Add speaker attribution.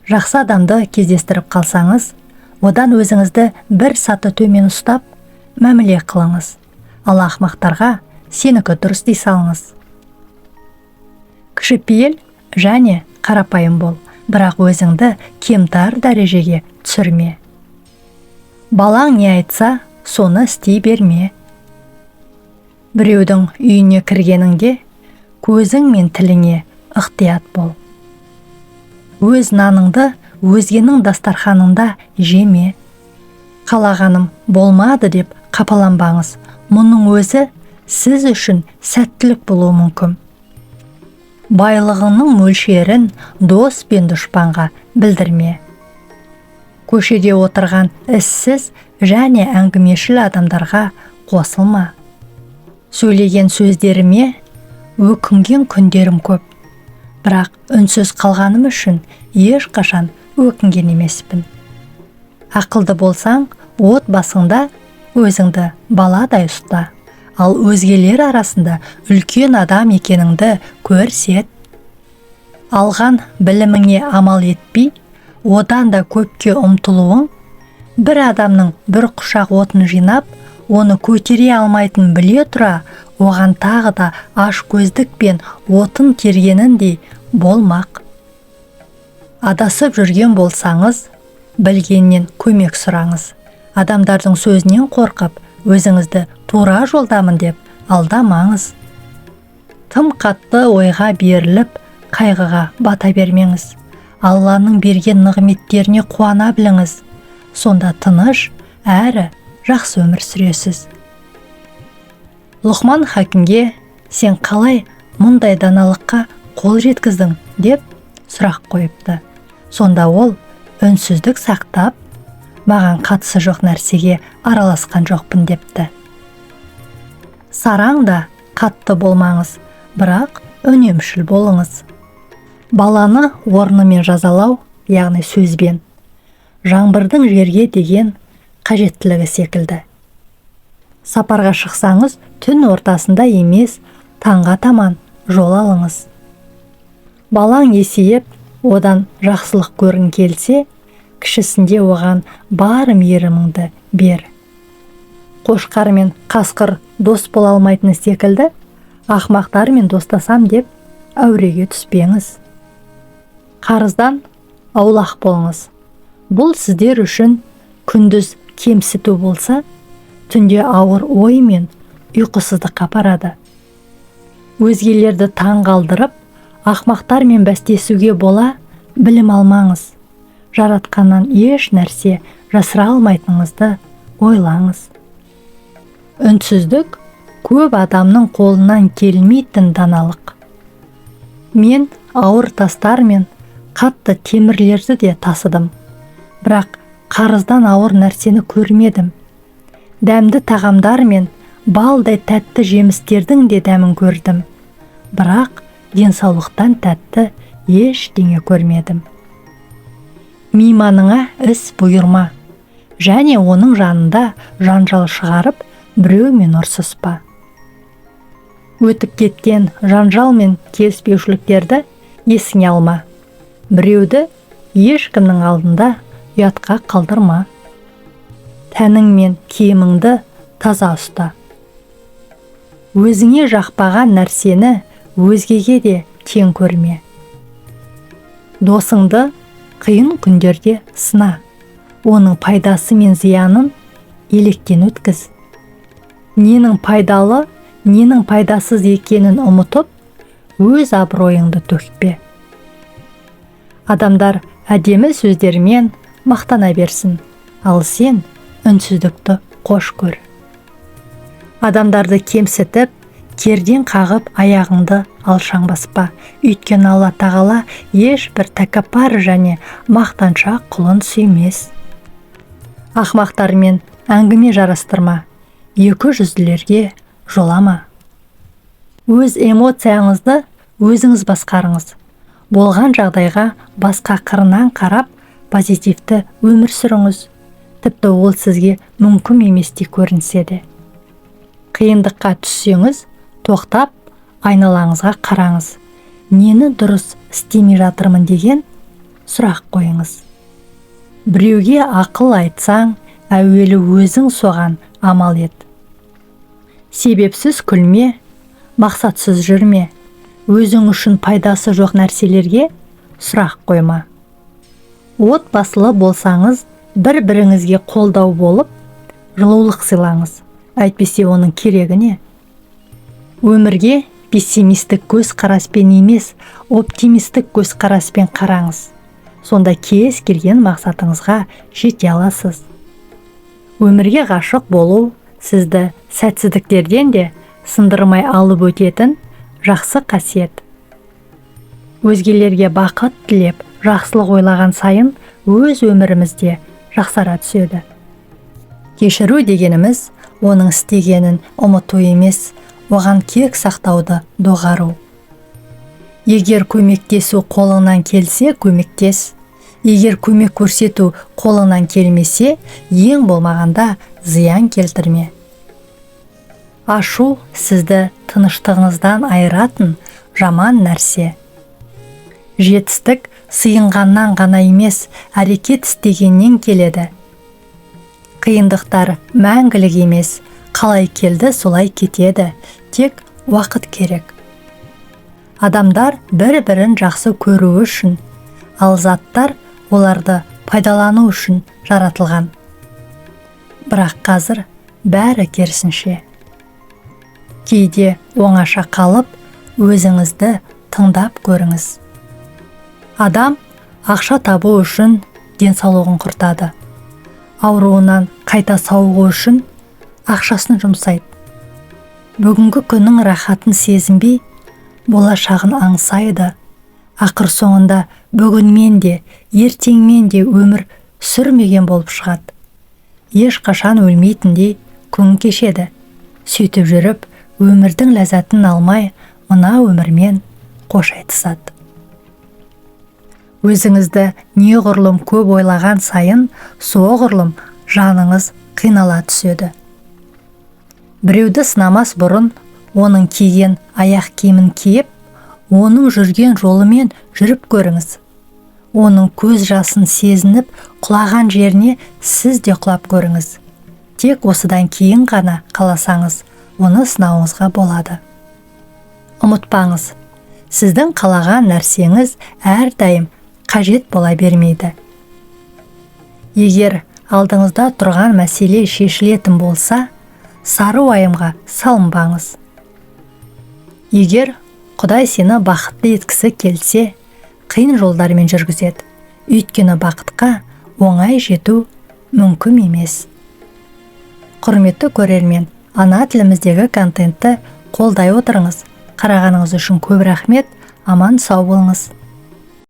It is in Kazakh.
Speaker 1: Жақсы адамды кездестіріп қалсаңыз, одан өзіңізді бір саты төмен ұстап, мәміле қылыңыз. Ал ақымақтарға сенікі дұрыс дей салыңыз. Кішіпейіл және қарапайым бол, бірақ өзіңді кемтар дәрежеге түсірме. Балаң не айтса, соны істей берме. Біреудің үйіне кіргеніңде көзің мен тіліңе ықтият бол. Өз наныңды өзгенің дастарханында жеме. Қалағаным болмады деп қапаланбаңыз. Мұның өзі сіз үшін сәттілік болуы мүмкін. Байлығыңның мөлшерін дос пен дұшпанға білдірме. Көшеде отырған іссіз және әңгімешіл адамдарға қосылма. Сөйлеген сөздеріме өкінген күндерім көп. Бірақ үнсіз қалғаным үшін ешқашан өкінген емеспін. Ақылды болсаң, отбасыңда өзіңді баладай ұста, ал өзгелер арасында үлкен адам екеніңді көрсет. Алған біліміңе амал етпей, одан да көпке ұмтылуың, бір адамның бір құшақ отын жинап, оны көтере алмайтын біле тұра, оған тағы да ашкөздікпен отын тергеніндей болмақ. Адасып жүрген болсаңыз, білгеннен көмек сұраңыз. Адамдардың сөзінен қорқып, өзіңізді тура жолдамын деп алдамаңыз. Тым қатты ойға беріліп, қайғыға бата бермеңіз. Алланың берген нығметтеріне қуана біліңіз. Сонда тыныш әрі жақсы өмір сүресіз. Лұқман хакімге: "Сен қалай мұндай даналыққа қол жеткіздің?" деп сұрақ қойыпты. Сонда ол үнсіздік сақтап, "Маған қатысы жоқ нәрсеге араласқан жоқпын" депті. Сараң да қатты болмаңыз, бірақ үнемшіл болыңыз. Баланы орнымен жазалау, яғни сөзбен, жаңбырдың жерге деген қажеттілігі секілді. Сапарға шықсаңыз, түн ортасында емес, таңға таман жол алыңыз. Балаң есейіп, одан жақсылық көргің келсе, кішісінде оған бар мейіріміңді бер. Қошқар мен қасқыр дос бола алмайтыны секілді, ақымақтармен достасам деп әуреге түспеңіз. Қарыздан аулақ болыңыз. Бұл сіздер үшін күндіз кемсіту болса, түнде ауыр ой мен ұйқысыздыққа апарады. Өзгелерді таң қалдырып, ақмақтармен бәстесуге бола білім алмаңыз. Жаратқаннан еш нәрсе жасыра алмайтыныңызды ойлаңыз. Үнсіздік көп адамның қолынан келмейтін даналық. Мен ауыр тастар мен қатты темірлерді де тасыдым, бірақ қарыздан ауыр нәрсені көрмедім. Дәмді тағамдар мен балдай тәтті жемістердің де дәмін көрдім, бірақ денсаулықтан тәтті ештеңе көрмедім. Мейманыңа іс бұйырма және оның жанында жанжал шығарып, біреумен ұрсыспа. Өтіп кеткен жанжал мен келіспеушіліктерді есіңе алма. Біреуді ешкімнің алдында ұятқа қалдырма. Тәнің мен киіміңді таза ұста. Өзіңе жақпаған нәрсені өзгеге де тең көрме. Досыңды қиын күндерде сына, оның пайдасы мен зиянын електен өткіз. Ненің пайдалы, ненің пайдасыз екенін ұмытып, өз абыройыңды төкпе. Адамдар әдемі сөздермен мақтана берсін, ал сен үнсіздікті қош көр. Адамдарды кемсітіп, керден қағып, аяғыңды алшаң баспа, өйткені Алла тағала ешбір тәкаппар және мақтаншақ құлын сүймес. Ақмақтармен әңгіме жарастырма, екі жүзділерге жолама. Өз эмоцияңызды өзіңіз басқарыңыз. Болған жағдайға басқа қырынан қарап, позитивті өмір сүріңіз, тіпті ол сізге мүмкін еместей көрінсе де. Қиындыққа түссеңіз, тоқтап, айналаңызға қараңыз. Нені дұрыс істемей жатырмын деген сұрақ қойыңыз. Біреуге ақыл айтсаң, әуелі өзің соған амал ет. Себепсіз күлме, мақсатсыз жүрме, өзің үшін пайдасы жоқ нәрселерге сұрақ қойма. Отбасылы болсаңыз, бір-біріңізге қолдау болып, жылулық сыйлаңыз. Әйтпесе оның керегі не? Өмірге пессимистік көзқараспен емес, оптимистік көзқараспен қараңыз. Сонда кез келген мақсатыңызға жете аласыз. Өмірге ғашық болу сізді сәтсіздіктерден де сындырмай алып өтетін жақсы қасиет. Өзгелерге бақыт тілеп, жақсылық ойлаған сайын өз өмірімізде жақсара түседі. Кешіру дегеніміз оның істегенін ұмыту емес, оған кек сақтауды доғару. Егер көмектесу қолыңнан келсе, көмектес. Егер көмек көрсету қолыңнан келмесе, ең болмағанда зиян келтірме. Ашу сізді тыныштығыңыздан айыратын жаман нәрсе. Жетістік сыйынғаннан ғана емес, әрекет істегеннен келеді. Қиындықтар мәңгілік емес, қалай келді, солай кетеді, тек уақыт керек. Адамдар бір-бірін жақсы көруі үшін, ал заттар оларды пайдалану үшін жаратылған. Бірақ қазір бәрі керісінше. Кейде оңаша қалып, өзіңізді тыңдап көріңіз. Адам ақша табу үшін денсаулығын құртады. Ауруынан қайта сауығу үшін ақшасын жұмсайды. Бүгінгі күннің рахатын сезінбей, болашағын аңсайды. Ақыр соңында бүгінмен де, ертеңмен де өмір сүрмеген болып шығады. Ешқашан өлмейтіндей күн кешеді. Сөйтіп жүріп, өмірдің ләззатын алмай, мына өмірмен қош айтысады. Өзіңізді неғұрлым көп ойлаған сайын, соғұрлым жаныңыз қинала түседі. Біреуді сынамас бұрын, оның киген аяқ киімін киіп, оның жүрген жолымен жүріп көріңіз. Оның көз жасын сезініп, құлаған жеріне сіз де құлап көріңіз. Тек осыдан кейін ғана қаласаңыз, оны сынауыңызға болады. Ұмытпаңыз, сіздің қалаған нәрсеңіз әрдайым қажет бола бермейді. Егер алдыңызда тұрған мәселе шешілетін болса, сары уайымға салынбаңыз. Егер Құдай сені бақытты еткісі келсе, қиын жолдармен жүргізеді. Өйткені бақытқа оңай жету мүмкін емес. Құрметті көрермен, ана тіліміздегі контентті қолдай отырыңыз. Қарағаныңыз үшін көп рахмет. Аман сау болыңыз.